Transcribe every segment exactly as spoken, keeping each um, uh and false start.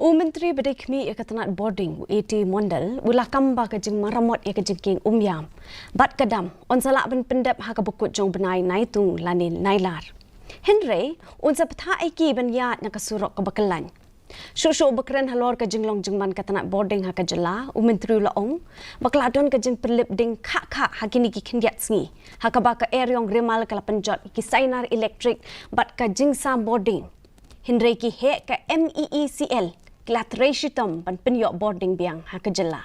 U Myntri ba dei khmih ïa ka tnat bording, u A T Mondal, u la kam ba ka jingmaramot ïa ka jingkieng Umiam bad ka dam yn sa lah ban pyndep ha kaba kut jong u bnai Naitung lane Nailar. Hynrei un sa bthah ïa ki ban ïaid na ka surok kaba kyllain. Shuh shuh ba kren halor ka jinglong jingman ka tnat bording ha ka jylla, u Myntri u la ong ba ka la don ka jingpynlip ding khah khah ha kine ki khyndiat sngi, ha kaba ka eriong Remal ka la pynjot ïa ki sainar elektrik bad ka jingsam bording. Hynrei ki heh ka M E E C L ki la trei shitom ban pynïoh bording biang ha ka jylla.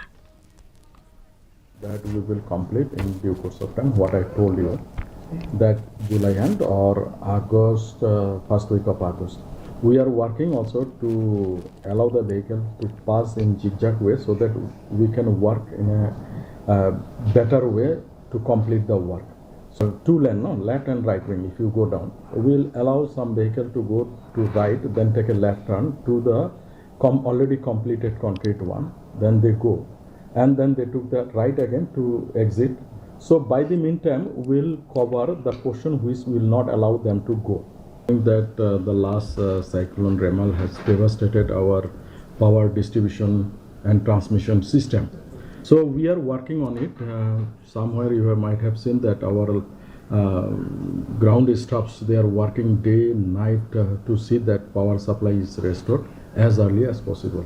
That we will complete in due course of time, what I told you, that July end or August, uh, first week of August. We are working also to allow the vehicle to pass in zigzag way so that we can work in a uh, better way to complete the work. So two lane, no, left and right wing, if you go down, will allow some vehicle to go to right, then take a left turn to the com- already completed concrete one, then they go. And then they took the right again to exit. So by the meantime, we'll cover the portion which will not allow them to go. That uh, the last uh, cyclone Remal has devastated our power distribution and transmission system. So we are working on it. Uh, somewhere you have, might have seen that our uh, ground staffs, they are working day night uh, to see that power supply is restored as early as possible.